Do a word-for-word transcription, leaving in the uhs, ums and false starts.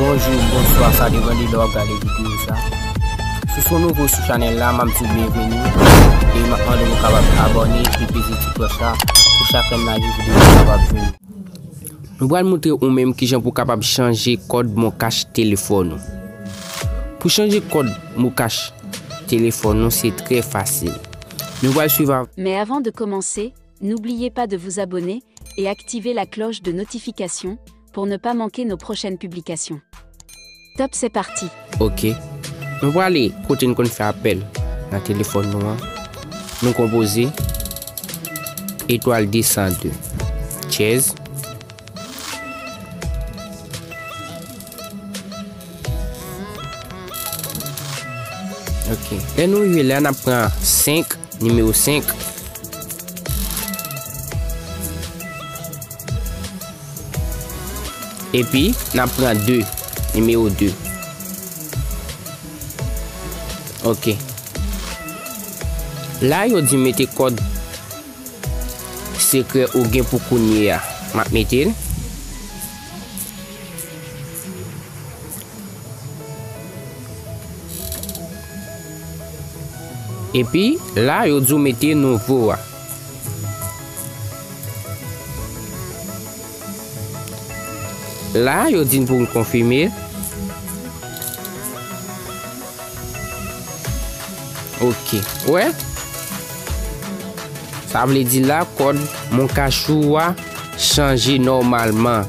Bonjou, bonswa, sa depann de lè w ap gade videyo sa. Si w se yon nouvo sou chanèl la, m ap di w byenveni e m ap mande w pou w kapab abòne e peze ti klòch la pou chak lè m lage videyo sa kapab jwenn ou. Nou pral montre ou menm kijan pou w kapab chanje kòd MonCash telefòn ou. Pou chanje kòd MonCash telefòn ou, se trè fasil. Nou pral swiv av- Mais avant de commencer, n'oubliez pas de vous abonner et activer la cloche de notification pour ne pas manquer nos prochaines publications. Top, c'est parti. Ok. Nou prale kote n konn fè apèl nan telefòn nou an. Nou konpoze etwal de san de. Chèz. Ok. Lè nou rive la, n ap pran senk, nimewo senk. Epi, n ap pran de, nimewo de. Ok. La, yo di mete kòd sekrè ou gen pou kounye a. M ap mete l. Epi, la, yo di w mete nouvo a. La, yo di n pou n konfime. Ok. Ou wè? Sa vle di la, kòd MonCash ou a chanje nòmalman.